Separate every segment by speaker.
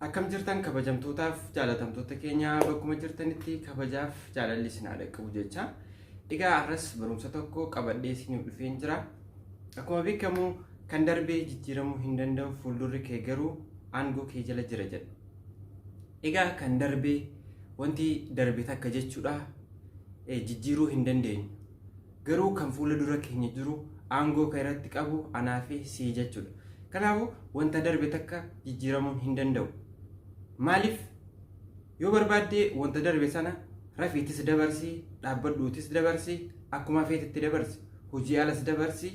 Speaker 1: Akkam jirtan kabajamtootaaf jaalatamtoota keenya bakkuma jirtanitti kabajaaf jaalalli isin haa dhaqqabu jecha. Egaa har'as barumsa tokko qabadhee isiniif dhufeen jira. Akkuma beekamu kan darbee jijjiiramuu hin danda'u fuuldurri kee garuu aangoo kee jala jira jedha. Egaa kan darbee wanti darbe takka jechuudha jijjiiruu hin dandeenyu. Garuu kan fuula dura keenya jiru aangoo kan irratti qabu anaa fi sii jechuudha. Kanaafuu wanta darbe takka jijjiiramuun hin danda'u. Maaliif yoo barbaadde wanta darbe sana rafiitis dabarsi, dhaabbadhuutis dabarsi, akkuma feetetti dabarsi, hojii alas dabarsi,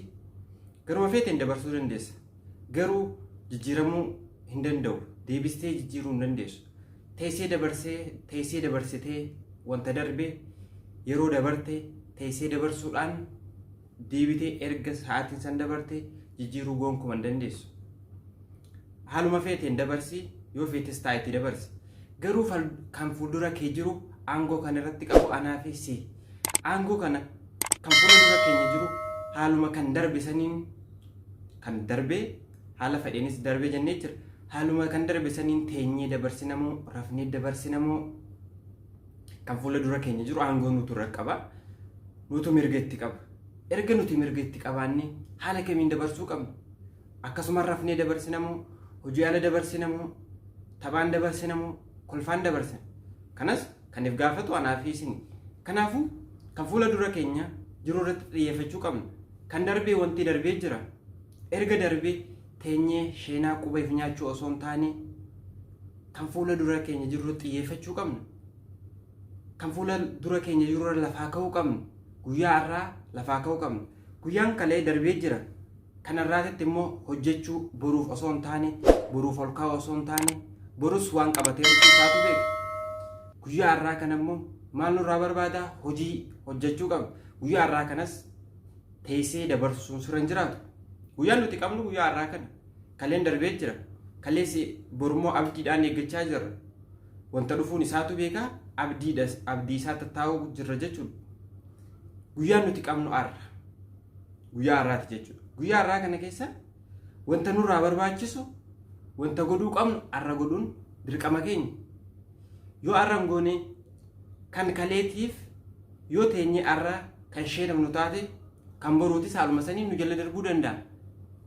Speaker 1: garuma feeteen dabarsuu dandeessa. Garuu jijjiiramuu hin danda'u. Deebistee jijjiiruu hin dandeessu. Teessee dabarsee, teessee dabarsitee wanta darbe yeroo dabarte teessee dabarsuudhaan deebitee erga sa'aatiin san dabarte jijjiiruu gonkuma hin dandeessu. Haaluma feeteen dabarsi yoo feetes taa'itti dabarsi. Garuu kan fuuldura kee jiru aangoo kan irratti qabu anaa fi si. Aangoo kana kan fuula dura keenya jiru haaluma kan darbe saniin kan darbe haala fedheenis darbe jennee jira. Haaluma kan darbe saniin teenyee dabarsinamoo rafnee dabarsinamoo kan fuula dura keenya jiru aangoo nutu irra qaba. Nutu mirga itti qaba. Erga nuti mirga itti qabaanne haala kamiin dabarsuu qabna? Akkasuma rafnee dabarsinamoo hojii ala dabarsinamoo taphaan dabarsinamoo kolfaan dabarsina? Kanas kan if gaafatu anaa fi isin. Kanaafuu kan fuula dura keenya jiru irratti xiyyeeffachuu qabna. Kan darbee wanti darbee jira. Erga darbee teenyee sheenaa quba if nyaachuu osoo hin taane kan fuula dura keenya jiru irratti xiyyeeffachuu qabna. Kan fuula dura keenya jiru irra lafaa ka'uu qabna. Guyyaa har'aa lafaa ka'uu qabna. Guyyaan kalee darbee jira. Kan har'aatitti immoo hojjechuu boruuf osoo hin taane, boruuf ol kaa'uu osoo hin taane, borus waan qabatee dhufuu isaatu beeka. Guyyaa har'aa kana immoo maal nurraa barbaada? Hojii hojjechuu qabna. Guyyaa har'aa kanas teessee dabarsuun sirra hin jiraatu. Guyyaan nuti qabnu guyyaa har'aa kana. Kaleen darbee jira. Kaleessi borummoo abdiidhaan eeggachaa jirra. Wanta dhufuun isaatu beeka abdiidhas abdii isaa tattaa'uu jirra jechuudha. Guyyaan nuti qabnu har'a. Guyyaa har'aati jechuudha. Guyyaa har'aa kana keessa wanta nurraa barbaachisu wanta godhuu qabnu har'a godhuun dirqama keenya. Yoo har'a hin goone kan kaleetiif yoo teenyee har'a kan sheenamnu taate kan boruutis haaluma saniin nu jala darbuu danda'a.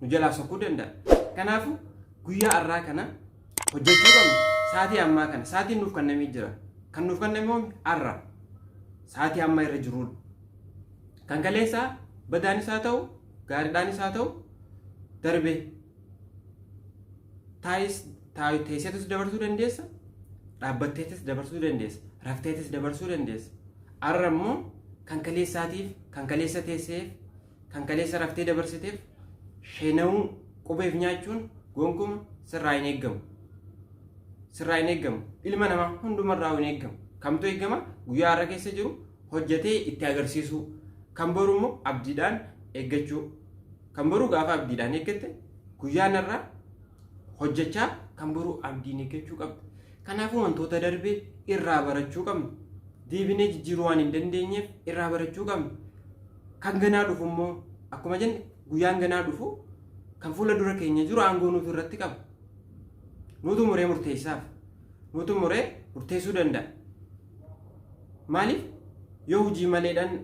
Speaker 1: Nu jalaa sokkuu danda'a. Kanaafuu guyyaa har'aa kana hojjechuu qabna. Sa'aatii ammaa kana sa'aatiin nuuf kennamee jira. Kan nuuf kenname oomi har'a. Sa'aatii amma irra jirudha. Kan kaleessaa badaanis haa ta'u gaariidhaanis haa ta'u darbe taa'is teesseetus dabarsuu dandeessa dhaabbatteetis dabarsuu dandeessa rafteetis dabarsuu dandeessa. Har'a immoo kan kaleessaatiif kan kaleessa teesseef kan kaleessa raftee dabarsiteef sheena'uu qubeef nyaachuun gonkuma sirraa hin eeggamu. Sirraa hin eeggamu. Ilma namaa hundumarraa hin eeggamu. Kamtu eeggama? Guyyaa har'a keessa jiru hojjetee itti agarsiisuu. Kan boru immoo abdiidhaan eeggachuu. Kan boruu gaafa abdiidhaan eeggatte guyyaan har'aa hojjechaa kan boruu abdiin eeggachuu qabda. Kanaafuu wantoota darbe irraa barachuu qabna. Deebinee jijjiiruu waan hin dandeenyeef irraa barachuu qabna. Kan ganaa dhufu immoo akkuma jenne guyyaan ganaa dhufu kan fuula dura keenya jiru aangoo nutu irratti qaba. Nutu muree murteessaaf. Nutu muree murteessuu danda'a. Maaliif yoo hojii maleedhaan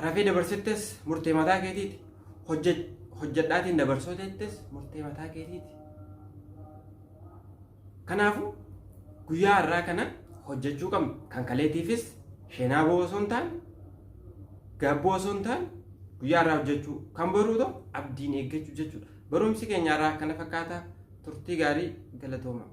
Speaker 1: rafee dabarsettes murtee mataa keetiiti. Hojjedhaatiin dabarsoo jettes murtee mataa keetiiti. Kanaafuu guyyaa har'aa kana hojjechuu qabna. Kan kaleetiifis sheenaa boo osoo hin taane gaabboo osoo hin taane guyyaa har'aa hojjechuu kan boruu ta'u abdiin eeggachuu jechuudha. Barumsi keenya har'aa kana fakkaata turtii gaarii galatooma.